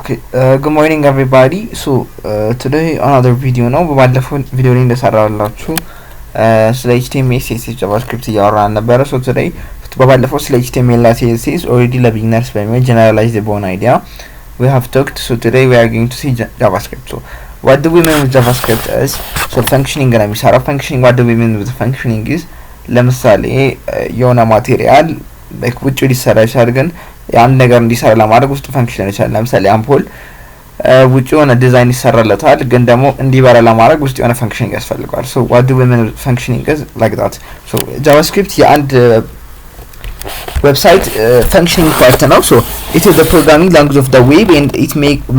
Okay, good morning, everybody. So today another video ነው። በባለፈው ቪዲዮ ላይ እንደሰራላችሁ ስለ HTML፣ CSS፣ JavaScript እያወራን ነበረ። So today በባለፈው ስለ HTML እና CSS already ለ beginners በሚል generalized በሆነ idea we have talked. So today we are going to see JavaScript. So what do we mean with JavaScript is, so functioning ነው የሚሰራው። Functioning, what do we mean with functioning is ለምሳሌ የሆነ material like ውጭ ሊሰራ ይችላል፣ ግን የአንድ ነገር እንዲሰራ ለማድረግ ውስጡ function ይችላል። ለምሳሌ አምፖል ውጭ የሆነ ዲዛይን ይሰራለታል፣ ግን ደግሞ እንዲበራ ለማድረግ ውስጥ የሆነ functioning ያስፈልገዋል። So what do we mean functioning is like that. So JavaScript የአንድ website functioning part ነው። So it is the programming language of the web and it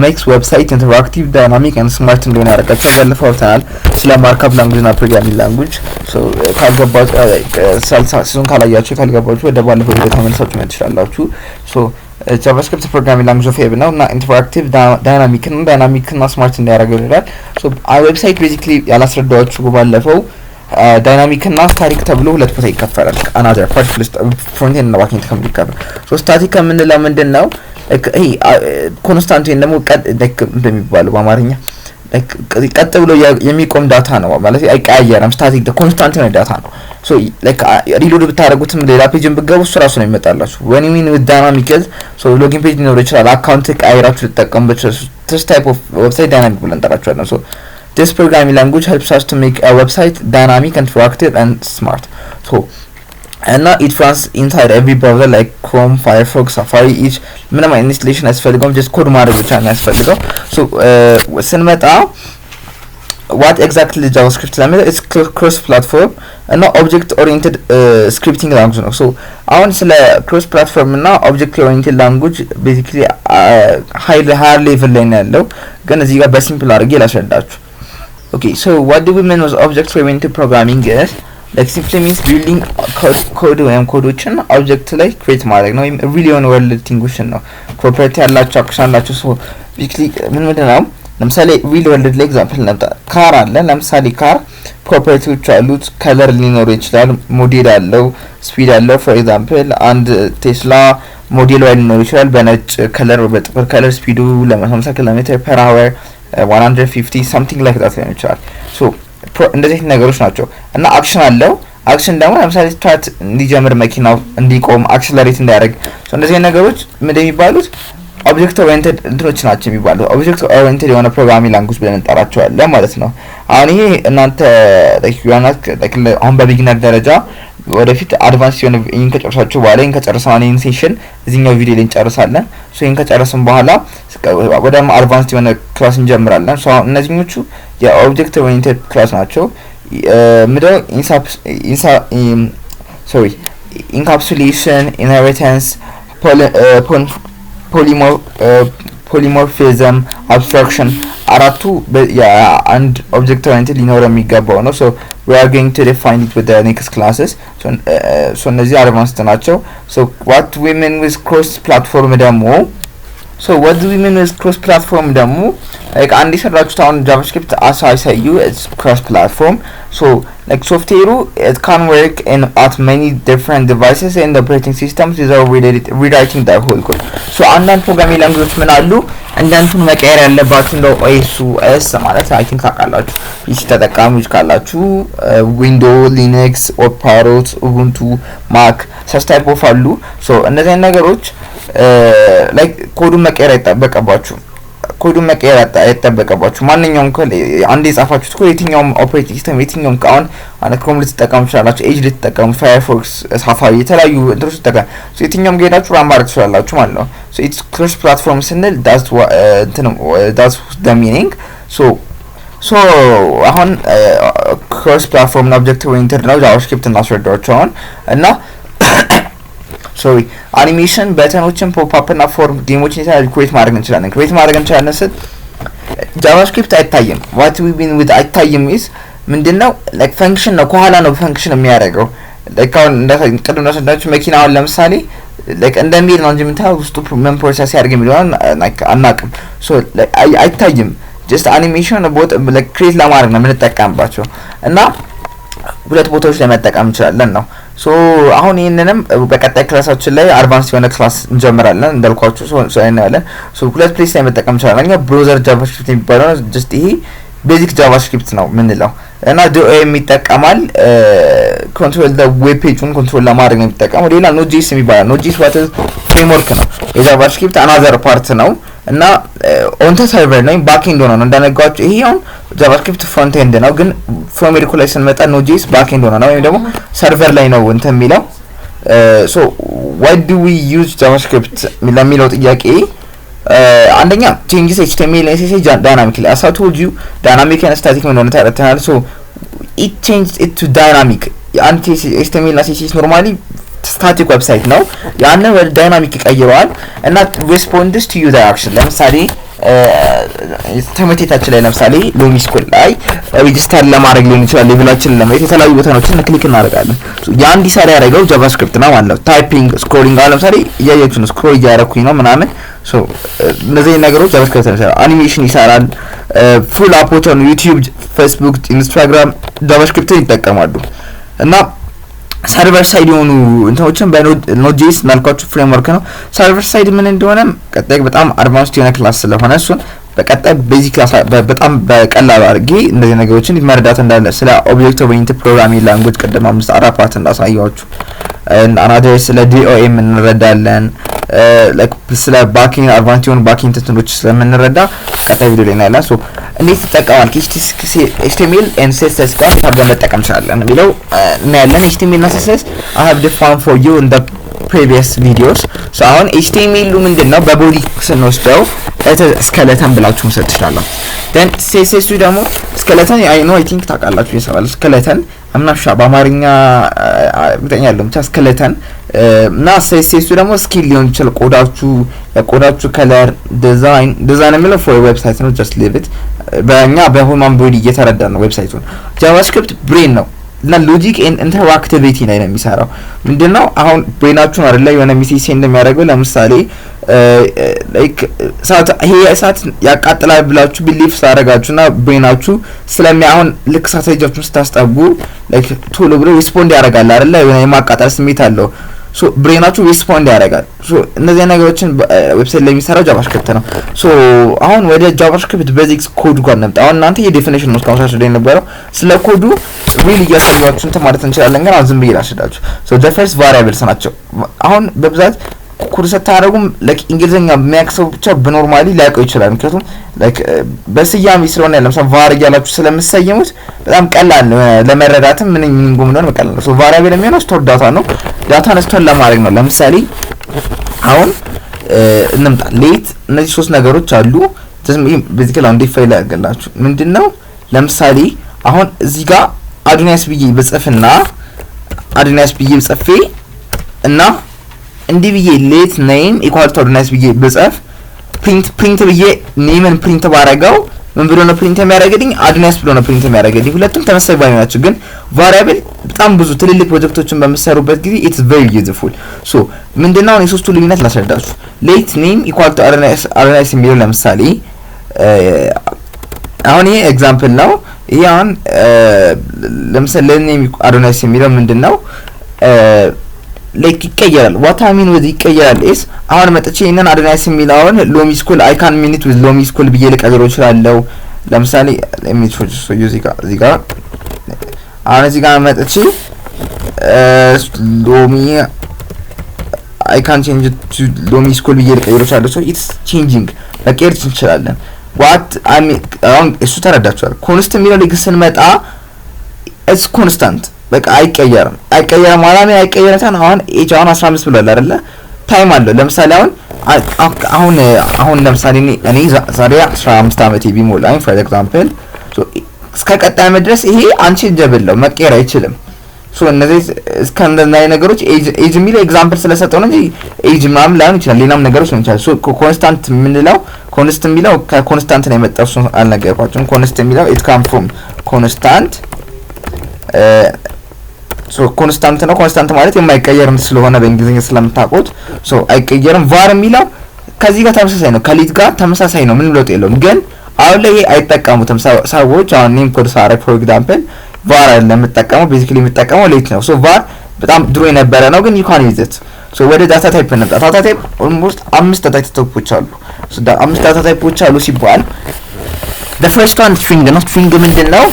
makes website interactive, dynamic and smart እንደሆነ ያደርጋቸዋል። ባለፈው አውርተናል ስለ markup language እና programming language። So ካልገባችሁ፣ እሱን ካላያችሁ፣ ካልገባችሁ ወደ ባለፈው ቪዲዮ ተመልሳችሁ ማየት ትችላላችሁ። So JavaScript programming language of web ነው እና interactive፣ dynamic እና smart እንዲያደርገው ይላል። So website basically ያላስረዳኋችሁ ባለፈው dynamic እና static ተብሎ ሁለት ቦታ ይከፈላል። Another part front end እና back end ተብሎ ይከፈላል። So static ከምንለው ምንድን ነው? ይሄ constant ወይም ደግሞ ቀጥ እንደሚባለው በአማርኛ ቀጥ ብሎ የሚቆም data ነው ማለት አይቀያየርም። Static constant የሆነ data ነው። So like reload ብታደርጉትም ሌላ page ን ብትገቡ እሱ ራሱ ነው የሚመጣላችሁ። When you mean with dynamic, so login page ሊኖር ይችላል። Account ቀይራችሁ ልትጠቀሙበት ይችላል። This type of website dynamic ብለን እንጠራቸዋለን። So this programming language helps us to make a website dynamic, interactive and smart. So እና it runs inside every browser like Chrome, Firefox, Safari, Edge። ምንም አይነት installation አያስፈልገውም። Just code ማድረግ ብቻ ነው ያስፈልገው። So ስንመጣ what exactly JavaScript ለሚለው it's cross platform እና object oriented scripting language ነው። So አሁን ስለ cross platform እና object oriented language basically higher level ላይ ነው ያለው፣ ግን እዚህ ጋር በ simple አድርጌ ላስረዳችሁ። Okay, so what do we mean with object oriented programming is like simply means building code ወይም ኮዶችን object ላይ create ማድረግ ነው፣ ወይም real የሆነ world thing ኦችን ነው። Property ያላቸው፣ action አላቸው። So basically ምን ምንድን ነው? ለምሳሌ real world ላይ example እናምጣ። Car አለ። ለምሳሌ car property ዎች አሉት። Color ሊኖረው ይችላል። ሞዴል አለው፣ speed አለው። For example አንድ Tesla Model Y ሊኖር ይችላል። በነጭ color፣ በጥቁር color፣ speed ኡ ለ50 ኪሎ ሜትር per hour፣ 150 something like that ሊሆን ይችላል። So እንደዚህ አይነት ነገሮች ናቸው እና action አለው። Action ደግሞ ለምሳሌ start እንዲጀምር፣ መኪናው እንዲቆም፣ accelerate እንዲያደርግ፣ እንደዚህ አይነት ነገሮች ምንድን የሚባሉት object oriented እንትኖች ናቸው የሚባሉት። Object oriented የሆነ programming language ብለን እንጠራቸዋለን ማለት ነው። አሁን ይሄ እናንተ አሁን በ beginner ደረጃ፣ ወደፊት advance የሆነ ይህን ከጨረሳችሁ በኋላ፣ ይህን ከጨረስን፣ አሁን ይህን session እዚህኛው ቪዲዮ ላይ እንጨርሳለን። So ይህን ከጨረስን በኋላ ወደ advance የሆነ class እንጀምራለን። So አሁን እነዚህኞቹ የ object oriented class ናቸው። ምንድነው? Sorry, encapsulation፣ inheritance፣ polymorphism፣ abstraction አራቱ የአንድ object oriented ሊኖረው የሚገባው ነው። So we are going to define it with the next classes. So እነዚህ advanced ናቸው። So what we mean with cross platform ደግሞ፣ so what do we mean with cross platform ደግሞ like አንድ የሰራችሁት አሁን JavaScript as I say you, it's cross platform. So like software ኡ it can work in at many different devices and operating systems without rewriting the whole code. So አንዳንድ programming language ኦች ምን አሉ እንደ እንትኑ መቀየር ያለባችሁ እንደ OS ኡ፣ OS ማለት I think ታውቃላችሁ፣ PC ተጠቃሚዎች ካላችሁ Window፣ Linux፣ Parrot፣ Ubuntu፣ Mac such type of አሉ። So እነዚህ አይነት ነገሮች like ኮዱን መቀየር አይጠበቅባችሁም። ኮዱን መቀየር አይጠበቅባችሁ። ማንኛውም ኮድ አንድ የጻፋችሁት ኮድ የትኛውም operating system፣ የትኛውም አሁን Chrome ልትጠቀሙ ትችላላችሁ፣ Edge ልትጠቀሙ፣ Firefox፣ Safari፣ የተለያዩ እንትኖች ልትጠቀሙ፣ የትኛውም ሄዳችሁ run ማድረግ ትችላላችሁ ማለት ነው። So it's cross platform ስንል that's እንትን that's the meaning. So አሁን cross platform እና object oriented ነው JavaScript እናስረዳቸው አሁን። እና sorry, animation፣ button ኦችን፣ pop up እና form፣ game ኦችን የተለያዩ create ማድረግ እንችላለን። Create ማድረግ እንችላለን ስል JavaScript አይታይም። What we mean with አይታይም is ምንድነው? Like function ነው፣ ከኋላ ነው function የሚያደርገው። Like አሁን ቅድም እንዳስረዳችሁ መኪና አሁን ለምሳሌ like እንደሚሄድ ነው እንጂ የምታየው ውስጡ ምን process ያደርግ የሚለውን like አናውቅም። So አይታይም። Just animation ቦት like create ለማድረግ ነው የምንጠቀምባቸው እና ሁለት ቦታዎች ላይ መጠቀም እንችላለን ነው። So አሁን ይህንንም በቀጣይ class ኣችን ላይ advance የሆነ class እንጀምራለን እንዳልኳችሁ። So እናያለን። So ሁለት place ላይ መጠቀም እንችላለን። እኛ browser JavaScript የሚባለው just ይሄ basic JavaScript ነው የምንለው እና DOM ይጠቀማል። Control web page ኡን control ለማድረግ ነው የሚጠቀመው። ሌላ Node.js የሚባለው፣ Node.js what framework ነው፣ የ JavaScript another part ነው እና on the server ነው፣ backend ሆነ ነው እንደነገርኳችሁ። ይሄ አሁን JavaScript front end ነው፣ ግን framework ላይ ስንመጣ Node.js backend ሆነ ነው ወይም ደግሞ server ላይ ነው እንትን የሚለው። So why do we use JavaScript ለሚለው ጥያቄ አንደኛ changes HTML, CSS dynamically. As I told you, dynamic and static ምን እንደሆነ ተረድተናል። So it changes it to dynamic። አንድ HTML እና CSS normally static website ነው። ያንን ወደ dynamic ይቀይረዋል እና responds to user action። ለምሳሌ ትምህርት ቤታችን ላይ፣ ለምሳሌ ሎሚ School ላይ register ለማድረግ ሊሆን ይችላል፣ level ኣችንን ለማየት የተለያዩ button ኦችን click እናደርጋለን። ያ እንዲሰራ ያደረገው JavaScript ነው ማለት ነው። Typing፣ scrolling፣ አሁን ለምሳሌ እያያችሁ ነው፣ scroll እያደረኩኝ ነው ምናምን። So እነዚህ ነገሮች JavaScript ነው ይሰራል። አኒሜሽን ይሰራል። Full app ኦች አሁን YouTube፣ Facebook፣ Instagram JavaScript ን ይጠቀማሉ እና server side የሆኑ እንትኖችን በ Node.js እንዳልኳችሁ framework ነው። Server side ምን እንደሆነ ቀጣይ በጣም advanced የሆነ class ስለሆነ እሱን በቀጣይ basic class በጣም በቀላሉ አድርጌ እንደዚህ ነገሮችን መረዳት እንዳለ፣ ስለ object oriented programming language ቅድም አምስት አራት part እንዳሳያችሁ another ስለ DOM እንረዳለን። ስለ backend advanced የሆኑ backend እንትኖች ስለምንረዳ ቀጣይ ቪዲዮ ላይ እናያለን። So እንዴት ትጠቀማል፣ HTML and CSS ጋር እንዴት አድርገን መጠቀም እንችላለን የሚለው እናያለን። HTML እና CSS I have defined for you in the previous videos። So አሁን HTML ኡ ምንድን ነው? በ body ስንወስደው skeleton ብላችሁ መውሰድ ትችላላችሁ። Then CSS ኡ ደግሞ skeleton I know, I think ታውቃላችሁ ይሰራል። Skeleton አምናሻ በአማርኛ እርግጠኛ አይደለሁም፣ ብቻ skeleton እና CSS ኡ ደግሞ skin ሊሆን ይችላል። ቆዳችሁ፣ የቆዳችሁ color፣ design። Design የሚለው for website ነው። Just leave it። በእኛ በ human body እየተረዳ ነው website ኡን። JavaScript brain ነው እና logic and interactivity ላይ ነው የሚሰራው። ምንድነው? አሁን brain ኣችሁን አይደለ የሆነ message send የሚያደርገው? ለምሳሌ like እሳት፣ ይሄ እሳት ያቃጥላል ብላችሁ belief ስላደረጋችሁ እና brain ኣችሁ ስለሚ አሁን ልክ እሳት እጃችሁን ስታስጠጉ like ቶሎ ብሎ respond ያደርጋል አይደለ? የሆነ የማቃጠል ስሜት አለው። So brain ኣችሁ respond ያደርጋል። So እነዚህ ነገሮችን website ላይ የሚሰራው JavaScript ነው። So አሁን ወደ JavaScript basics code ጋር እንምጣ። አሁን እናንተ የ definition ነው እስካሁን ሳስረዳ የነበረው። ስለ code ኡ real እያሳያችሁ እንትን ማለት እንችላለን፣ ግን አሁን ዝም ብዬ ላስረዳችሁ። So the first variables ናቸው። አሁን በብዛት ኮድ ስታደርጉም like እንግሊዝኛ የሚያውቅ ሰው ብቻ በ normally ሊያውቀው ይችላል። ምክንያቱም like በስያሜ ስለሆነ፣ ለምሳሌ var እያላችሁ ስለምሰየሙት በጣም ቀላል ነው ለመረዳትም፣ ምን meaning ኡ እንደሆነ ቀላል ነው። So variable የሚሆነው store data ነው። Data ን store ለማድረግ ነው። ለምሳሌ አሁን እንምጣ፣ let እነዚህ ሶስት ነገሮች አሉ። Basically አሁን define ላድርግላችሁ። ምንድነው? ለምሳሌ አሁን እዚህ ጋር አዶኒያስ ብዬ ብጽፍና አዶኒያስ ብዬ ጽፌ እና እንዲህ ብዬ let name equal to አዶኒያስ ብዬ ብጽፍ፣ print ብዬ name ን print ባረገው ምን ብሎ ነው print የሚያደርግልኝ? አዶኒያስ ብሎ ነው print የሚያደርግልኝ። ሁለቱም ተመሳሳይ value ናቸው፣ ግን variable በጣም ብዙ ትልልቅ ፕሮጀክቶችን በምትሰሩበት ጊዜ it's very useful። So ምንድነው? አሁን የሶስቱ ልዩነት ላስረዳችሁ። Let name equal to አዶኒያስ የሚለው ለምሳሌ አሁን ይሄ example ነው። ይሄ አሁን ለምሳሌ let name አዶኒያስ የሚለው ምንድነው? Like ይቀየራል። What I mean with ይቀየራል is አሁን መጥቼ ይሄንን አዶኒያስ የሚለውን ሎሚ School፣ I can mean it with ሎሚ School ብዬ ልቀይረው እችላለሁ። ለምሳሌ let me show you። እዚህ ጋር አሁን እዚህ ጋር መጥቼ ሎሚ፣ I can change to ሎሚ School ብዬ ልቀይረው እችላለሁ። So it's changing፣ መቀየር እንችላለን። What I mean አሁን እሱ ተረዳችኋል። Const የሚለው ላይ ግን ስንመጣ it's constant፣ በቃ አይቀየርም። አይቀየርም ማለት አይቀየርም ሳይሆን አሁን ኤጅ አሁን 15 ብሏል አይደለ? Time አለው። ለምሳሌ አሁን ለምሳሌ እኔ ዛሬ 15 ዓመቴ ቢሞላኝ for example፣ እስከ ቀጣይ ዓመት ድረስ ይሄ unchangeable ነው፣ መቀየር አይችልም። So እነዚህ እስከ እንደዚህ ነገሮች age የሚለው example ስለሰጠው ነው እንጂ age ምናምን ላይሆን ይችላል፣ ሌላም ነገሮች ሊሆን ይችላል። So constant የምንለው፣ const የሚለው ከ constant ነው የመጣው። እሱን አልነገርኳችሁም። Const የሚለው it come from constant። So constant ነው። Constant ማለት የማይቀየር ስለሆነ በእንግሊዝኛ ስለምታውቁት so አይቀየርም። Var የሚለው ከዚህ ጋር ተመሳሳይ ነው፣ ከ let ጋር ተመሳሳይ ነው። ምንም ለውጥ የለውም። ግን አሁን ላይ አይጠቀሙትም ሰዎች። አሁን እኔም ኮድ ሳረግ for example var አይደለም የምጠቀመው፣ basically የምጠቀመው let ነው። So var በጣም ድሮ የነበረ ነው፣ ግን you can use it። So ወደ data type እንምጣ። Data type almost አምስት data type ኦች አሉ። አምስት data type ኦች አሉ ሲባል the first one string ነው። String ምንድን ነው?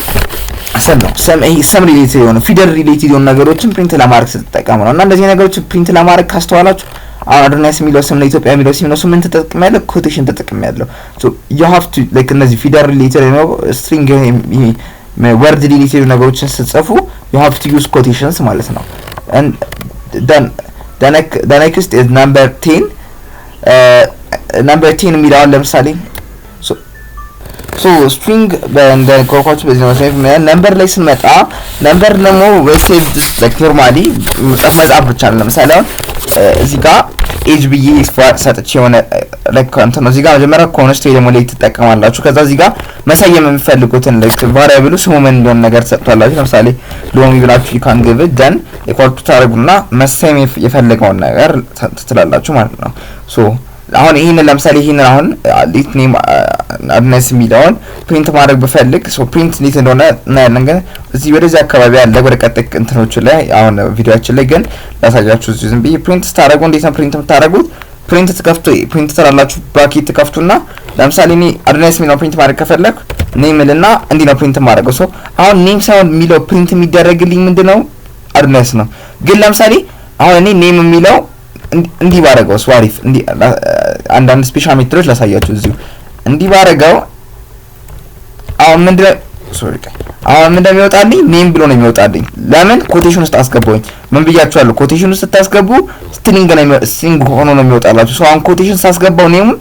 ስም ነው። ስም፣ ይሄ ስም related የሆነ፣ ፊደል related የሆኑ ነገሮችን print ለማድረግ ስትጠቀሙ ነው። እና እንደዚህ ነገሮችን print ለማድረግ ካስተዋላችሁ አሁን አዶናይስ የሚለው ስም ነው፣ ኢትዮጵያ የሚለው ስም ነው። እሱ ምን ተጠቅሜያለሁ? Quotation ተጠቅሜያለሁ። So you have to like እነዚህ ፊደል related ነው፣ string፣ ይሄ word related ነገሮችን ስትጽፉ you have to use quotations ማለት ነው። And then the next is number 10። Number 10 የሚለውን ለምሳሌ፣ so string እንደነገርኳችሁ በዚህ ነው። Number ላይ ስንመጣ number ደግሞ save like normally መጻፍ መጻፍ ብቻ ነው። ለምሳሌ አሁን እዚህ ጋር age ብዬ ሰጥቼ የሆነ like እንትን ነው። እዚህ ጋር መጀመሪያ const ወይ ደግሞ let ትጠቀማላችሁ። ከዛ እዚህ ጋር መሰየም የምትፈልጉትን like variable ኡ ስሙ ምን እንደሆነ ነገር ትሰጡታላችሁ። ለምሳሌ ሎሚ ብላችሁ you can give it፣ then equal to ታደርጉና መሰየም የፈለገውን ነገር ትላላችሁ ማለት ነው። So አሁን ይህንን ለምሳሌ ይህንን አሁን let name አድነስ የሚለውን print ማድረግ ብፈልግ፣ so print እንዴት እንደሆነ እናያለን። ግን እዚህ ወደዚህ አካባቢ ያለ ወደ ቀጣይ እንትኖቹ ላይ አሁን ቪዲዮአችን ላይ ግን ላሳያችሁ። እዚሁ ዝም ብዬ print ስታደርጉ እንዴት ነው print የምታደርጉት? Print ትከፍቱ፣ print ትላላችሁ፣ bracket ትከፍቱና ለምሳሌ እኔ አድነስ የሚለውን print ማድረግ ከፈለኩ name ልና እንዲህ ነው print ማድረገው። So አሁን name ሳይሆን የሚለው print የሚደረግልኝ ምንድነው? አድነስ ነው። ግን ለምሳሌ አሁን እኔ name የሚለው እንዲህ ባረገው፣ አሪፍ፣ እንዲህ አንዳንድ special method ኦች ላሳያችሁ። እዚሁ እንዲህ ባረገው አሁን ምንድነው፣ sorry፣ አሁን ምን እንደሚወጣልኝ name ብሎ ነው የሚወጣልኝ። ለምን quotation ውስጥ አስገባውኝ? ምን ብያችኋለሁ? Quotation ውስጥ ስታስገቡ string ነው፣ string ሆኖ ነው የሚወጣላችሁ። So አሁን quotation ሳስገባው name ኡን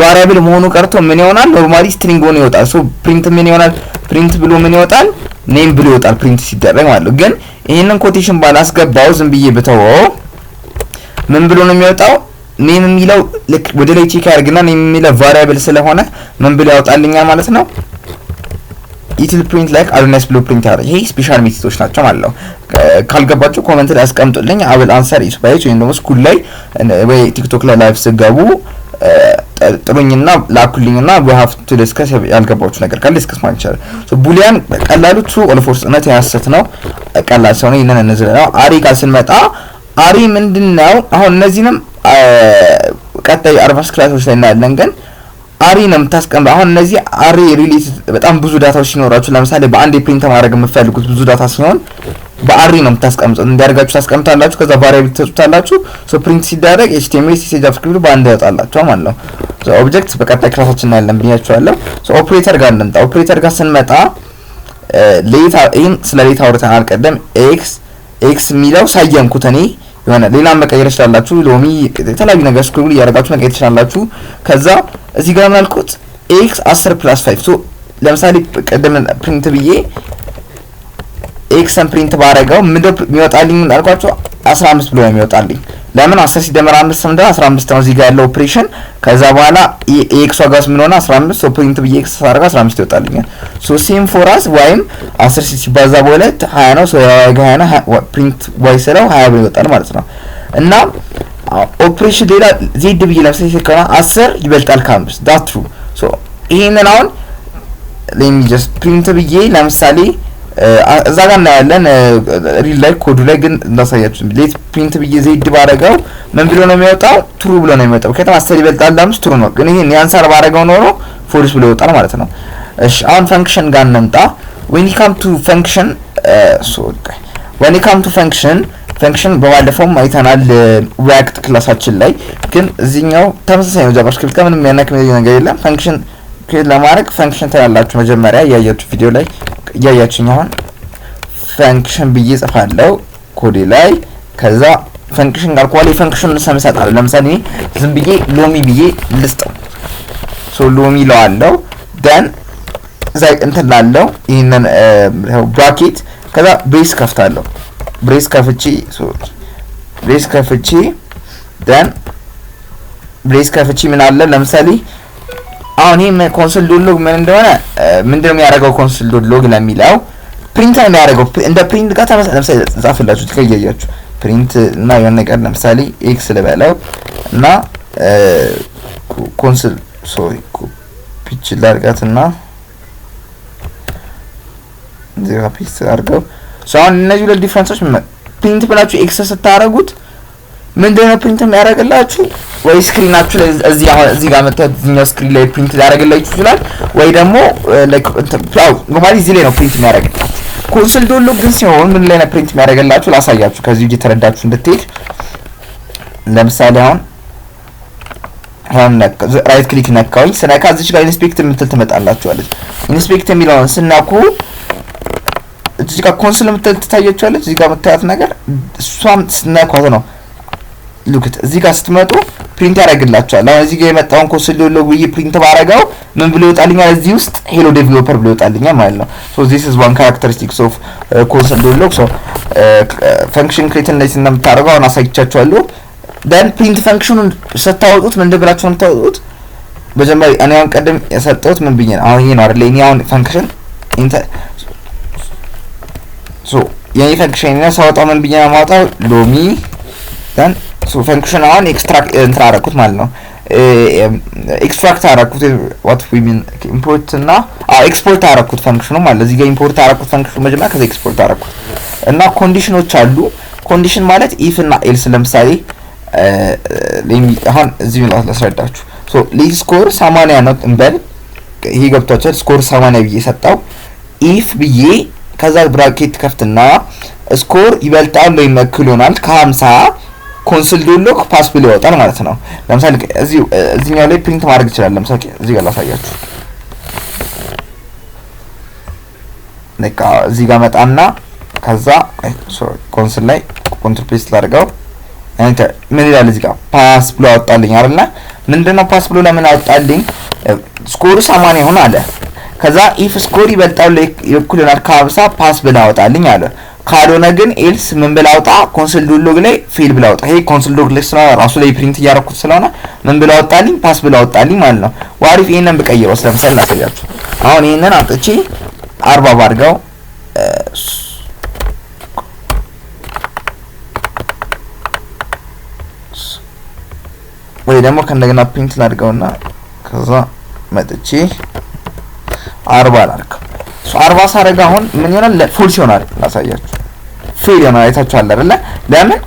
variable መሆኑ ቀርቶ ምን ይሆናል? Normally string ሆኖ ይወጣል። So print ምን ይሆናል? Print ብሎ ምን ይወጣል? Name ብሎ ይወጣል print ሲደረግ ማለት ነው። ግን ይሄንን quotation ባላስገባው ዝም ብዬ ብተወው ምን ብሎ ነው የሚወጣው? Name የሚለው ልክ ወደ ላይ check ያደርግና name የሚለው variable ስለሆነ ምን ብሎ ያወጣልኛል ማለት ነው? It will print like አዶናይስ ብሎ print ያደርግ። ይሄ special method ኦች ናቸው ማለት ነው። ካልገባችሁ comment ላይ አስቀምጡልኝ። I will answer it ባይች ወይም ደግሞ school ላይ ወይ ቲክቶክ ላይ live ስገቡ ጥሩኝና ላኩልኝና we have to discuss። ያልገባችሁ ነገር ካለ discuss ማለት ይቻላል። So boolean ቀላሉ true or false፣ እውነት የሐሰት ነው። ቀላል ሰው ነው። ይሄንን እንዝለለው። Array ጋር ስንመጣ array ምንድነው? አሁን እነዚህንም ቀጣይ advance class ኦች ላይ እናያለን። ግን array ነው የምታስቀምጠው። አሁን እነዚህ array related በጣም ብዙ data ዎች ሲኖራችሁ፣ ለምሳሌ በአንድ print ማድረግ የምትፈልጉት ብዙ data ሲሆን በ array ነው የምታስቀምጡት። እንዲያደርጋችሁ ታስቀምጣላችሁ። ከዛ variable ትሰጡታላችሁ። So print ሲደረግ HTML፣ CSS፣ JavaScript በአንድ ያወጣላችኋል ማለት ነው። So object በቀጣይ class ኣችን እናያለን ብያችኋለሁ። So ኦፕሬተር ጋር እንምጣ። ኦፕሬተር ጋር ስንመጣ let፣ ይሄን ስለ let አውርተናል ቀደም። x x የሚለው ሰየምኩት እኔ የሆነ፣ ሌላም መቀየር ትችላላችሁ። ሎሚ፣ የተለያዩ ነገር scroll እያደረጋችሁ መቀየር ትችላላችሁ። ከዛ እዚህ ጋር ምን አልኩት? X 10 plus 5። So ለምሳሌ ቀደም print ብዬ x ን print ባረገው ምንድነው የሚወጣልኝ አልኳቸው? 15 ብሎ ነው የሚወጣልኝ። ለምን? 10 ሲደመር 5 ምንድነው? 15 ነው እዚህ ጋር ያለው ኦፕሬሽን። ከዛ በኋላ የ x ዋጋስ ምን ሆነ? 15። So print ብዬ x ሳደርገው 15 ይወጣልኛል። So same for us፣ y ም 10 ሲባዛ በሁለት 20 ነው። So y ዋጋ 20 ነው። Print y ስለው 20 ብሎ ይወጣል ማለት ነው። እና ኦፕሬሽን ሌላ z ብዬ ለምሳሌ ከሆነ 10 ይበልጣል ከአምስት፣ that true። So ይሄንን አሁን let me just print ብዬ ለምሳሌ እዛ ጋር እናያለን real ላይ ኮዱ ላይ፣ ግን እንዳሳያችሁ let print ብዬ z ባረገው ምን ብሎ ነው የሚወጣው? True ብሎ ነው የሚወጣው። ምክንያቱም 10 ይበልጣል አምስት true ነው። ግን ይሄን ያንሳል ባረገው ኖሮ false ብሎ ይወጣል ማለት ነው። እሺ፣ አሁን function ጋር እንምጣ። When you come to function, sorry, when you come to function፣ function በባለፈውም አይተናል React class ኣችን ላይ፣ ግን እዚህኛው ተመሳሳይ ነው። JavaScript ጋር ምንም የሚያናክ ነገር የለም። Function create ለማድረግ function ትላላችሁ መጀመሪያ፣ እያያችሁ ቪዲዮ ላይ እያያችሁኝ አሁን function ብዬ ጽፋለሁ ኮዴ ላይ። ከዛ function ጋር ኳሊ function ስም እሰጣለሁ። ለምሳሌ ዝም ብዬ ሎሚ ብዬ ልስጠው። So ሎሚ ለዋለው፣ then እዛ እንትን ላለው ይህንን bracket፣ ከዛ brace ከፍታለሁ። Brace ከፍቼ፣ sorry፣ brace ከፍቼ፣ then brace ከፍቼ ምን አለ? ለምሳሌ አሁን ይሄ console dot log ምን እንደሆነ፣ ምንድነው የሚያደርገው console dot log ለሚለው print ነው የሚያደርገው። እንደ print ጋር ተመሳሳይ። ለምሳሌ ጻፍላችሁ ትከያያችሁ print እና የሆነ ነገር ለምሳሌ x ልበለው እና console፣ sorry፣ ፒች ላድርጋትና እዚህ ጋር paste አድርገው። So አሁን እነዚህ ሁለት difference ኦች Print ብላችሁ x ስታረጉት ምንድነው print የሚያደርግላችሁ? ወይ screen ኣችሁ ላይ እዚህ አሁን እዚህ ጋር መጥተው እዚህኛው screen ላይ print ሊያደርግላችሁ ይችላል፣ ወይ ደግሞ like ያው normally እዚህ ላይ ነው print የሚያደርግላችሁ። Console dot log ግን ሲሆን ምን ላይ ነው print የሚያደርግላችሁ ላሳያችሁ፣ ከዚህ እየተረዳችሁ እንድትሄድ። ለምሳሌ አሁን right click ነካሁኝ። ስነካ እዚች ጋር inspect የምትል ትመጣላችኋለች። Inspect የሚለውን ስናኩ እዚህ ጋር console የምትል ትታያችኋለች። እዚህ ጋር የምታያት ነገር እሷም ስነኳት ነው። Look at እዚህ ጋር ስትመጡ print ያደርግላችኋል። አሁን እዚህ ጋር የመጣውን console log ብዬ print ባረገው ምን ብሎ ይወጣልኛል? እዚህ ውስጥ hello developer ብሎ ይወጣልኛል ማለት ነው። So this is one characteristics of console log። So function create እንዴት እንደምታደርገው አሁን አሳይቻችኋለሁ። Then print function ኑን ስታወጡት ምን ብላችሁ ነው የምታወጡት? መጀመሪያ እኔ አሁን ቀደም የሰጠሁት ምን ብዬ ነው? አሁን ይሄ ነው አይደል? እኔ አሁን function so የኔ function ነው ሳወጣው ምን ብዬ ነው የማወጣው? ሎሚ then so function አሁን extract እንትን አደረኩት ማለት ነው። Extract አደረኩት what we mean import እና ኤክስፖርት አደረኩት function ኑ ማለት እዚህ ጋር import አደረኩት function ኑ መጀመሪያ፣ ከዛ ኤክስፖርት አደረኩት እና condition ኖች አሉ። Condition ማለት if እና else። ለምሳሌ አሁን እዚህ ላስረዳችሁ። So let score 80 ነው እንበል። ይሄ ገብቷችኋል። Score 80 ብዬ ሰጣው if ብዬ ከዛ bracket ከፍትና score ይበልጣል ወይም እኩል ይሆናል ከ50 console dot log pass ብሎ ይወጣል ማለት ነው። ለምሳሌ እዚህ እዚህኛው ላይ print ማድረግ ይችላል። ለምሳሌ እዚህ ጋር ላሳያችሁ። በቃ እዚህ ጋር መጣና ከዛ sorry console ላይ control paste ላድርገው። Enter ምን ይላል እዚህ ጋር pass ብሎ አወጣልኝ አይደለ? ምንድነው pass ብሎ ለምን አወጣልኝ? Score ኡ 80 ይሆን አለ። ከዛ if score ይበልጣል እኩል ይሆናል ከ50 pass ብላ አወጣልኝ አለ። ካልሆነ ግን else ምን ብላ አውጣ? Console dot log ላይ fail ብላ አውጣ። ይሄ console dot log ስለሆነ ራሱ ላይ print እያደረኩት ስለሆነ ምን ብላ አወጣልኝ? Pass ብላ አወጣልኝ ማለት ነው። What if ይሄንን ብቀይረው ለምሳሌ ላሳያችሁ። አሁን ይሄንን አምጥቼ 40 ባድርገው ወይ ደግሞ ከእንደገና print ላድርገውና ከዛ መጥቼ 40 ላድርገው። So 40 ሳደርግ አሁን ምን ይሆናል? False ይሆናል። ላሳያችሁ። Fail ይሆናል። አይታችኋል አይደለ? ለምን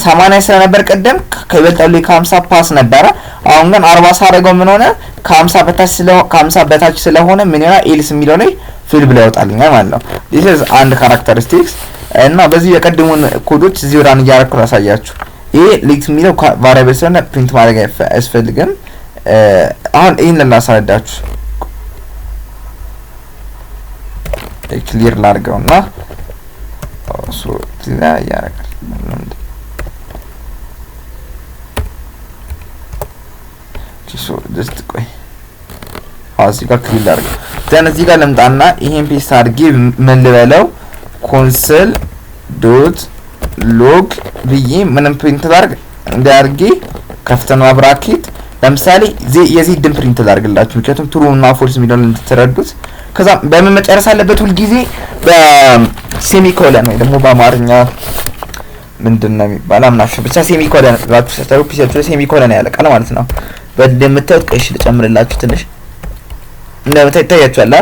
80 ስለነበር ቀደም ከይበልጣሉ ከ50 pass ነበረ። አሁን ግን 40 ሳደርገው ምን ሆነ? ከ50 በታች ስለሆነ ከ50 በታች ስለሆነ ምን ይሆናል? Else የሚለው ላይ fail ብሎ ያወጣልኛል ማለት ነው። This is አንድ characteristics እና በዚህ የቀድሙን ኮዶች እዚህ run እያደረኩ ላሳያችሁ። ይሄ let የሚለው variable ስለሆነ print ማድረግ አያስፈልግም። አሁን ይሄን ላሳረዳችሁ clear ላድርገውና so clear ያደርጋል። So just ቆይ እዚህ ጋር clear ላድርገው። Then እዚህ ጋር ልምጣና ይሄን paste አድርጌ ምን ልበለው console dot log ብዬ ምንም print ላድርግ እንዲያርጌ ከፍተና bracket ለምሳሌ የ z ን print ላድርግላችሁ፣ ምክንያቱም true እና false የሚለውን እንድትረዱት። ከዛ በምን መጨረስ አለበት? ሁልጊዜ በ semicolon ወይ ደግሞ በአማርኛ ምንድን ነው የሚባለው አምናችሁ ብቻ semicolon ብላችሁ ስትሰሩ PC ያችሁ ላይ semicolon ያለቃል ማለት ነው። እንደምታዩት ቀሽ ልጨምርላችሁ ትንሽ እንደምታዩት ይታያችኋል።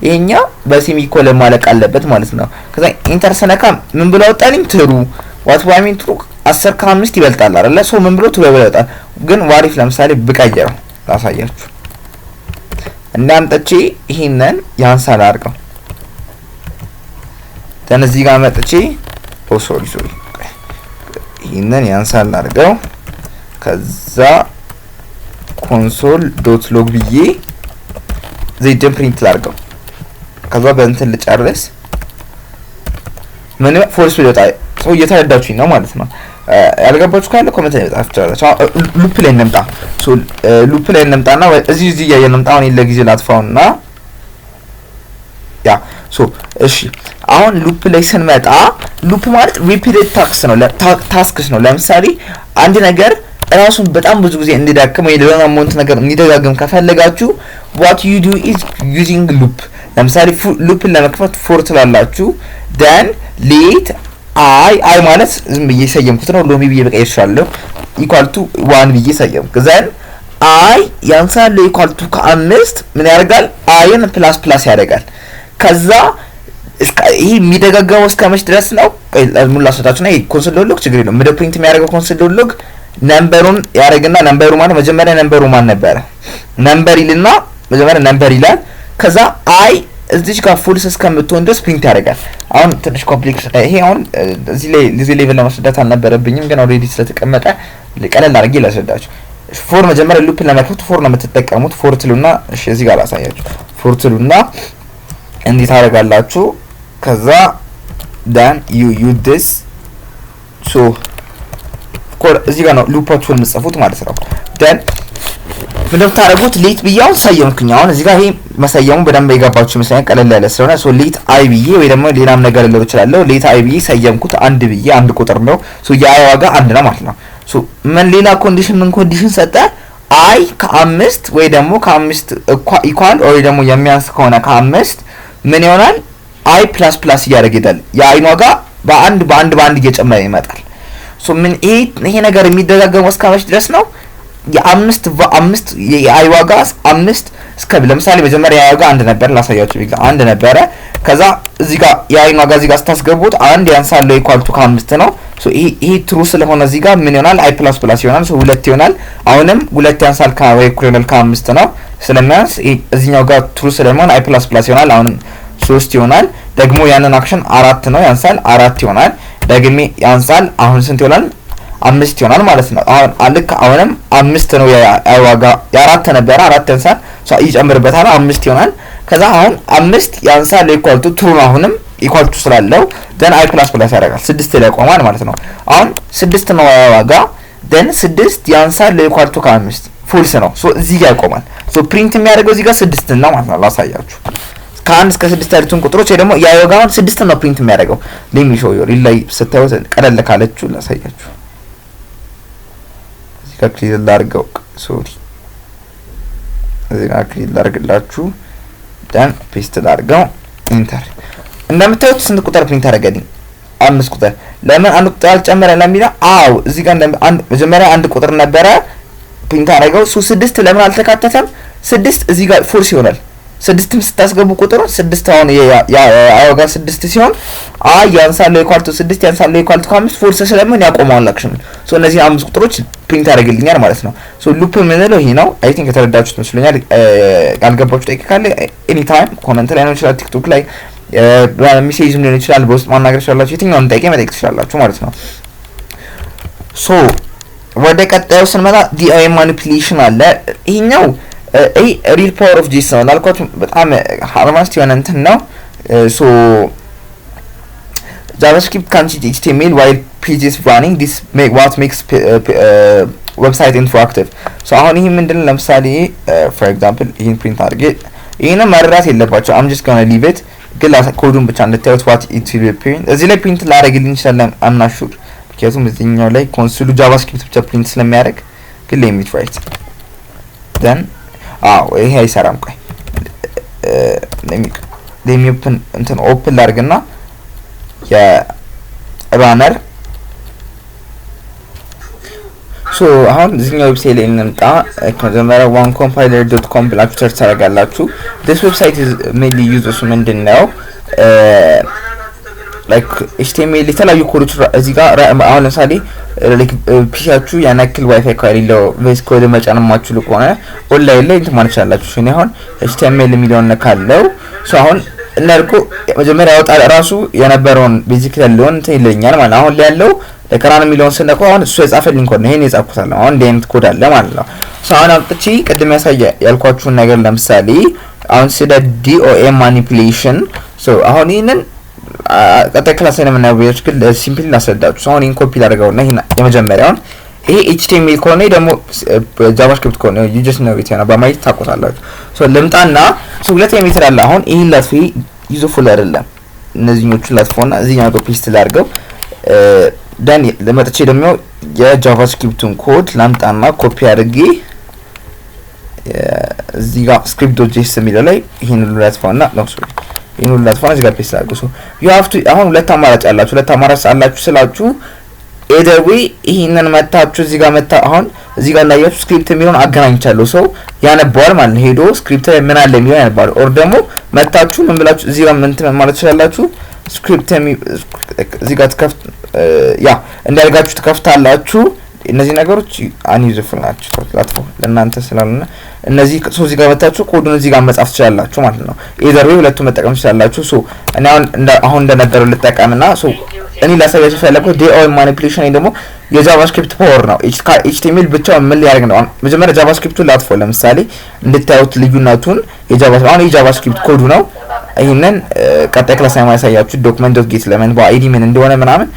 ይሄኛው በ semicolon ማለቅ አለበት ማለት ነው። ከዛ enter ስነካ ምን ብሎ አወጣልኝ? True። What I mean true 10 ከ5 ይበልጣል አይደለ? So ምን ብሎ true ብሎ ያወጣል። ግን what if ለምሳሌ ብቀይረው ላሳያችሁ። እንዳምጥቼ ይሄንን ያንሳል አድርገው then እዚህ ጋር መጥቼ oh sorry sorry ይሄንን ያንሳል አድርገው ከዛ console dot log ብዬ z ን print ላድርገው። ከዛ በእንትን ልጨርስ ምን false ብሎ ይወጣል። ሰው እየተረዳችሁኝ ነው ማለት ነው። ያልገባችሁ ካለ comment ላይ መጻፍ ትችላላችሁ። Loop ላይ እንምጣ። So loop ላይ እንምጣና እዚህ እዚህ እያየን እንምጣ። አሁን ለጊዜው ላጥፋውና yeah so እሺ፣ አሁን loop ላይ ስንመጣ loop ማለት repeated tasks ነው tasks ነው። ለምሳሌ አንድ ነገር ራሱን በጣም ብዙ ጊዜ እንዲዳክም ወይ ለሆነ amount ነገር እንዲደጋግም ከፈለጋችሁ what you do is using loop። ለምሳሌ loop ን ለመክፈት for ትላላችሁ። Then let i i ማለት ዝም ብዬ ሰየምኩት ነው፣ ሎሚ ብዬ በቀይር እችላለሁ። Equal to 1 ብዬ ሰየምኩ። Then i ያንሳል equal to ከ5 ምን ያደርጋል? i ን plus plus ያደርጋል። ከዛ ይሄ የሚደጋገመው እስከ መች ድረስ ነው? ሙሉ ላስረዳችሁ እና console dot log ችግር የለውም። ምንድነው print የሚያደርገው? Console dot log number ኡን ያደርግና number ኡ ማለት መጀመሪያ number ኡ ማን ነበረ? Number ይልና መጀመሪያ number ይላል። ከዛ i እዚች ጋር false እስከምትሆን ድረስ print ያደርጋል። አሁን ትንሽ complex፣ ይሄ አሁን እዚህ ላይ እዚህ level ለማስረዳት አልነበረብኝም፣ ግን already ስለተቀመጠ ቀለል አድርጌ ላስረዳችሁ። For መጀመሪያ loop ለመክፈት for ነው የምትጠቀሙት። For ትሉና፣ እሺ እዚህ ጋር ላሳያችሁ። For ትሉና እንዴት ታደርጋላችሁ? ከዛ then you use this, so እዚህ ጋር ነው loop ኣችሁን የምትጽፉት ማለት ነው። Then ምንድነው የምታደርጉት? Let ብዬ አሁን ሰየምኩኝ። አሁን እዚህ ጋር ይሄ መሰየሙ በደንብ የገባችሁ ይመስለኛል፣ ቀለል ያለ ስለሆነ። So let i ብዬ ወይ ደግሞ ሌላም ነገር ልለው እችላለሁ። Let i ብዬ ሰየምኩት፣ አንድ ብዬ፣ አንድ ቁጥር ነው። So የ i ዋጋ አንድ ነው ማለት ነው። So ምን ሌላ condition፣ ምን condition ሰጠ? I ከአምስት ወይ ደግሞ ከአምስት equal ወይ ደግሞ የሚያንስ ከሆነ ከአምስት ምን ይሆናል? I plus plus እያደረገ ይሄዳል። የ i ን ዋጋ በአንድ በአንድ በአንድ እየጨመረ ይመጣል። So ምን ይሄ ነገር የሚደጋገመው እስከ መች ድረስ ነው? የአምስት አምስት የ i ዋጋ አምስት እስከ፣ ለምሳሌ መጀመሪያ የ i ዋጋ አንድ ነበር፣ ላሳያችሁ ቢግ አንድ ነበረ። ከዛ እዚህ ጋር የ i ን ዋጋ እዚህ ጋር ስታስገቡት አንድ ያንሳል equal to ከአምስት ነው። So ይሄ true ስለሆነ እዚህ ጋር ምን ይሆናል? I plus plus ይሆናል። So ሁለት ይሆናል። አሁንም ሁለት ያንሳል ወይ እኩል ይሆናል ከአምስት ነው፣ ስለሚያንስ እዚህኛው ጋር true ስለሚሆን i plus plus ይሆናል። አሁንም ሶስት ይሆናል። ደግሞ ያንን action አራት ነው፣ ያንሳል፣ አራት ይሆናል። ደግሜ ያንሳል። አሁን ስንት ይሆናል? አምስት ይሆናል ማለት ነው። አሁን ልክ አሁንም አምስት ነው የ i ዋጋ፣ የአራት ነበረ፣ አራት ያንሳል፣ ይጨምርበታል፣ አምስት ይሆናል። ከዛ አሁን አምስት ያንሳል equal to true ነው። አሁንም equal to ስላለው then i plus plus ያደርጋል፣ ስድስት ላይ ቆማል ማለት ነው። አሁን ስድስት ነው የ i ዋጋ፣ then ስድስት ያንሳል equal to ከአምስት false ነው። So እዚህ ጋር ይቆማል። So print የሚያደርገው እዚህ ጋር ስድስት ነው ማለት ነው። ላሳያችሁ፣ ከአንድ እስከ ስድስት ያሉትን ቁጥሮች ወይ ደግሞ የ i ዋጋውን ስድስት ነው print የሚያደርገው። Let me show you real ላይ ስታዩት ቀለል ካለችሁ ላሳያችሁ። እዚህ ጋር clear ላድርገው። Sorry፣ እዚህ ጋር clear ላድርግላችሁ። Then paste ላድርገው። Enter። እንደምታዩት ስንት ቁጥር print አደረገልኝ? አምስት ቁጥር። ለምን አንድ ቁጥር አልጨመረ ለሚለው፣ አው እዚህ ጋር አንድ መጀመሪያ አንድ ቁጥር ነበረ print አደረገው። So ስድስት ለምን አልተካተተም? ስድስት እዚህ ጋር false ይሆናል። ስድስትም ስታስገቡ ቁጥሩን ስድስት፣ አሁን የ i ዋጋ ስድስት ሲሆን i ያንሳል equal to ስድስት ያንሳል equal to ከአምስት false ስለሚሆን ያቆመዋል action። So እነዚህ አምስት ቁጥሮች print ያደርግልኛል ማለት ነው። So loop የምንለው ይሄ ነው። I think የተረዳችሁት መስሎኛል። ያልገባችሁ ጥያቄ ካለ anytime comment ላይ ነው ይችላል፣ ቲክቶክ ላይ message ም ሊሆን ይችላል፣ በውስጥ ማናገር ትችላላችሁ። የትኛውን ጥያቄ መጠየቅ ትችላላችሁ ማለት ነው። So ወደ ቀጣዩ ስንመጣ DOM manipulation አለ። ይሄኛው ይሄ real power of JS ነው እንዳልኳችሁ በጣም advanced የሆነ እንትን ነው። So JavaScript can change HTML while page is running. This make what makes website interactive. So አሁን ይሄ ምንድነው? ለምሳሌ for example ይሄን print አድርጌ፣ ይሄንን መረዳት የለባቸው፣ I'm just gonna leave it፣ ግን ኮዱን ብቻ እንድታዩት what it will print። እዚህ ላይ print ላደርግልኝ ይችላል፣ I'm not sure፣ ምክንያቱም እዚህኛው ላይ console ኡ JavaScript ብቻ print ስለሚያደርግ፣ ግን let me try it then። አዎ ይሄ አይሰራም። ቆይ let me open እንትን open ላድርግና የ runner። So አሁን እዚህኛው website ላይ እንምጣ። መጀመሪያ OneCompiler.com ብላችሁ search ታደርጋላችሁ። This website is mainly uses ምንድን ነው like HTML የተለያዩ ኮዶች እዚህ ጋር፣ አሁን ለምሳሌ like PC ያችሁ ያን ያክል ዋይፋይ ከሌለው VS Code መጫን የማትችሉ ከሆነ ኦንላይን ላይ እንትን ማለት ትችላላችሁ። እኔ አሁን HTML የሚለውን ነካለው። So አሁን እንዳልኩ መጀመሪያ ያወጣ ራሱ የነበረውን basic ያለውን እንትን ይለኛል ማለት ነው። አሁን ላይ ያለው ለ run የሚለውን ስነካው አሁን እሱ የጻፈልኝ ኮድ ነው። ይሄን የጻፍኩት አለ። አሁን እንዲህ አይነት ኮድ አለ ማለት ነው። So አሁን አምጥቼ ቅድም ያሳየ ያልኳችሁን ነገር፣ ለምሳሌ አሁን ስለ DOM manipulation፣ so አሁን ይህንን ቀጣይ class ላይ ነው የምናየው። ቢዎች ግን simply ላስረዳችሁ። አሁን ይህን ኮፒ ላድርገውና ይሄን የመጀመሪያውን፣ ይሄ HTML ከሆነ ደግሞ JavaScript ከሆነ you just know it ነው፣ በማየት ታውቁታላችሁ። So ልምጣና፣ so ሁለተኛ method አለ። አሁን ይሄን ላጥፌ፣ useful አይደለም። እነዚህኞቹን ላጥፎና እዚህኛው ጋር paste ላድርገው። Then ለመጥቼ ደግሞ የ JavaScript ኡን code ላምጣና ኮፒ አድርጌ እዚህ ጋር script.js የሚለው ላይ ይሄን ሁሉ ላጥፋና፣ no sorry፣ ይሄን ሁሉ ላጥፋና እዚህ ጋር paste ላድርገው። So you have to አሁን ሁለት አማራጭ አላችሁ። ሁለት አማራጭ አላችሁ ስላችሁ Either way ይሄንን መታችሁ እዚህ ጋር መታ አሁን እዚህ ጋር እንዳያችሁ script የሚለውን አገናኝቻለሁ። So ያነባዋል ማለት ነው። ሄዶ script ላይ ምን አለ የሚለውን ያነባዋል። Or ደግሞ መታችሁ ምን ብላችሁ እዚህ ጋር ምን ማለት ትችላላችሁ? Script እዚህ ጋር ትከፍት ያ እንዲያርጋችሁ ትከፍታላችሁ። እነዚህ ነገሮች unuseful ናቸው፣ ላጥፎ ለእናንተ ስላልሆነ እነዚህ። So እዚህ ጋር መታችሁ ኮዱን እዚህ ጋር መጻፍ ትችላላችሁ ማለት ነው። Either way ሁለቱን መጠቀም ትችላላችሁ። So እኔ አሁን እንደነበረው ልጠቀምና so እኔ ላሳያችሁ የፈለኩት DOM manipulation ወይ ደግሞ የ JavaScript power ነው። HTML ብቻውን ምን ሊያደርግ ነው? መጀመሪያ JavaScript ኡን ላጥፎ ለምሳሌ እንድታዩት ልዩነቱን የ Java አሁን የ JavaScript ኮዱ ነው። ይህንን ቀጣይ class ላይ ማሳያችሁ document.getElement by ID ምን እንደሆነ ምናምን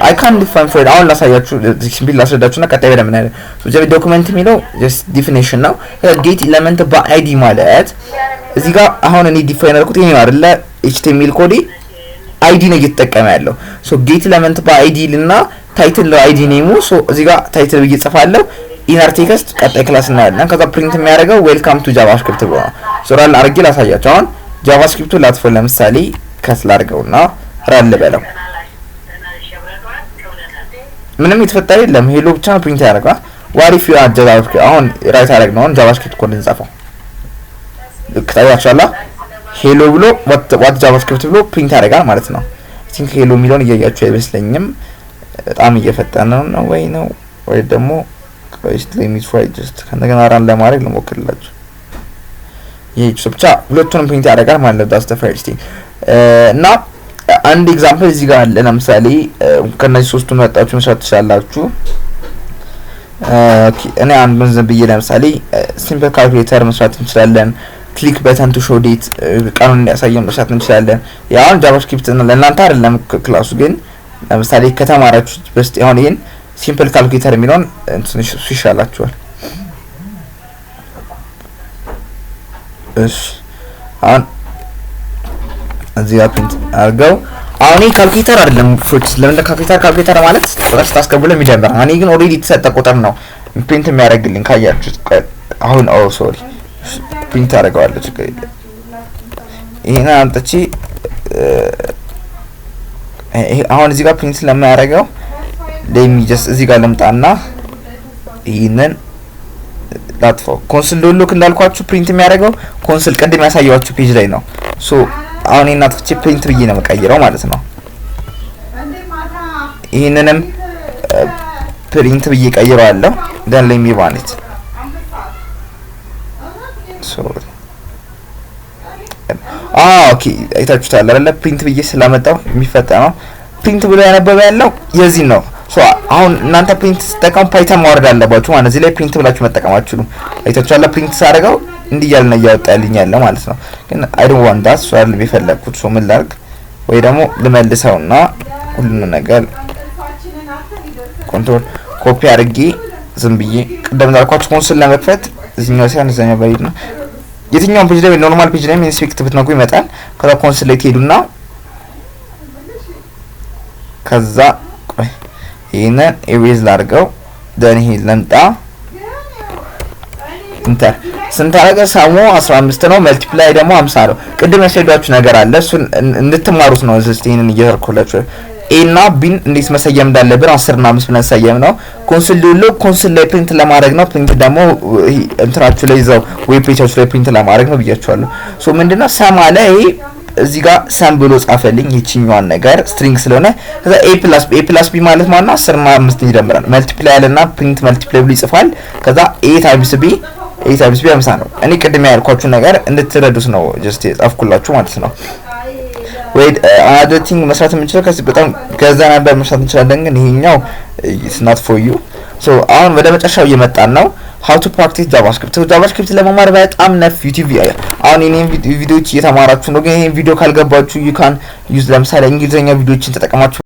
I can define for አሁን ላሳያችሁ፣ simple ላስረዳችሁና ቀጣይ በደንብ እናያለን። So document የሚለው just definition ነው። Get element by ID ማለት እዚህ ጋር አሁን እኔ define ያልኩት ይሄ ነው አይደለ? HTML code ኤ ID ነው እየተጠቀመ ያለው። So get element by ID ልና title ነው ID name ኡ። So እዚህ ጋር title ብዬ ጽፋለሁ። Inner text ቀጣይ class እናያለን። ከዛ print የሚያደርገው "welcome to JavaScript" ብሎ ነው። So run አድርጌ ላሳያችሁ። አሁን JavaScript ኡን ላጥፎ ለምሳሌ cut ላድርገውና run ልበለው። ምንም የተፈጠረ የለም። Hello ብቻ ነው print ያደርገዋል። What if you add JavaScript? አሁን write አደረግ ነው። አሁን JavaScript code እንጻፈው። ልክ ታያችኋላ። Hello ብሎ what JavaScript ብሎ print ያደርጋል ማለት ነው። Think hello የሚለውን እያያችሁ አይመስለኝም። በጣም እየፈጠነ ነው ወይ ነው ወይ ደግሞ ቆይ let me try just ከእንደገና run ለማድረግ ልሞክርላችሁ። ይሄ ብቻ ሁለቱንም print ያደርጋል ማለት ነው። That's the first thing። እና አንድ example እዚህ ጋር አለ። ለምሳሌ ከነዚህ ሶስቱን መጣችሁ መስራት ትችላላችሁ። እኔ አንዱን ዝም ብዬ ለምሳሌ simple calculator መስራት እንችላለን። Click button to show date ቀኑን እንዲያሳየን መስራት እንችላለን። ያው JavaScript ለእናንተ አይደለም class ኡ፣ ግን ለምሳሌ ከተማራችሁ በስቲ አሁን ይሄን simple calculator የሚለውን ትንሽ እሱ ይሻላችኋል። እሺ አሁን እዚህ ጋር print አድርገው አሁን ይሄ ካልኩሌተር አይደለም ፎክስ ለምን ካልኩሌተር ማለት ቁጥር ስታስገቡ ለሚጀምር እኔ ግን already የተሰጠ ቁጥር ነው print የሚያደርግልኝ ካያችሁት። አሁን oh sorry፣ print አደርገዋለሁ፣ ችግር የለም። ይሄን አምጥቼ አሁን እዚህ ጋር print ስለማያደርገው let me just እዚህ ጋር ልምጣና ይህንን ላጥፈው። console.log እንዳልኳችሁ print የሚያደርገው console ቅድም ያሳየኋችሁ page ላይ ነው። So አሁን ይሄን አጥፍቼ print ብዬ ነው የምቀይረው ማለት ነው። ይህንንም print ብዬ ቀይረዋለሁ። Then let me run it። Sorry፣ okay፣ አይታችሁታል አይደለ? Print ብዬ ስላመጣው የሚፈጠነው print ብሎ ያነበበ ያለው የዚህ ነው። So አሁን እናንተ print ስትጠቀሙ Python ማውረድ አለባችሁ ማለት እዚህ ላይ print ብላችሁ መጠቀም አትችሉም። አይታችኋል። Print ሳደርገው እንዲህ እያለ ነው እያወጣልኝ ያለ ማለት ነው። ግን I don't want that፣ so አይደለም የፈለግኩት። So ምን ላድርግ? ወይ ደግሞ ልመልሰውና ሁሉንም ነገር control copy አድርጌ ዝም ብዬ ቅደም እንዳልኳችሁ console ለመክፈት እዚህኛው ሳይሆን እዛኛው በሂድ ነው። የትኛውን page ላይ normal page ላይ inspect ብትነኩ ይመጣል። ከዛ console ላይ ትሄዱና ከዛ ቆይ ይሄንን erase ላድርገው፣ then ይሄ ለምጣ enter ስንት አደረገ? Sum ኡ 15 ነው። Multiply ደግሞ 50 ነው። ቅድም ያስረዳችሁ ነገር አለ። እሱን እንድትማሩት ነው እዚህ ይሄንን እየተርኩላችሁ። A እና B ን እንዴት መሰየም እንዳለብን 10 እና 5 ብለን ሰየም ነው። console.log console ላይ print ለማድረግ ነው። Print ደግሞ እንትናችሁ ላይ እዛው web page ኣችሁ ላይ print ለማድረግ ነው ብያችኋለሁ። So ምንድነው sum አለ። ይሄ እዚህ ጋር sum ብሎ ጻፈልኝ ይችኛዋን ነገር string ስለሆነ። ከዛ a plus b ማለት ማለት ነው 10 እና 5 ይደምራል። Multiply አለና print multiply ብሎ ይጽፋል። ከዛ a times b፣ a times b 50 ነው። እኔ ቅድም ያልኳችሁ ነገር እንድትረዱት ነው just የጻፍኩላችሁ ማለት ነው። ወይ another thing መስራት የምንችለው ከዚህ በጣም ገዛ ነበር መስራት እንችላለን፣ ግን ይሄኛው it's not for you። So አሁን ወደ መጨረሻው እየመጣን ነው። How to practice JavaScript። JavaScript ለመማር በጣም ነፍ YouTube አሁን የኔን ቪዲዮዎች እየተማራችሁ ነው፣ ግን ይሄን ቪዲዮ ካልገባችሁ you can use ለምሳሌ እንግሊዝኛ ቪዲዮዎችን ተጠቅማችሁ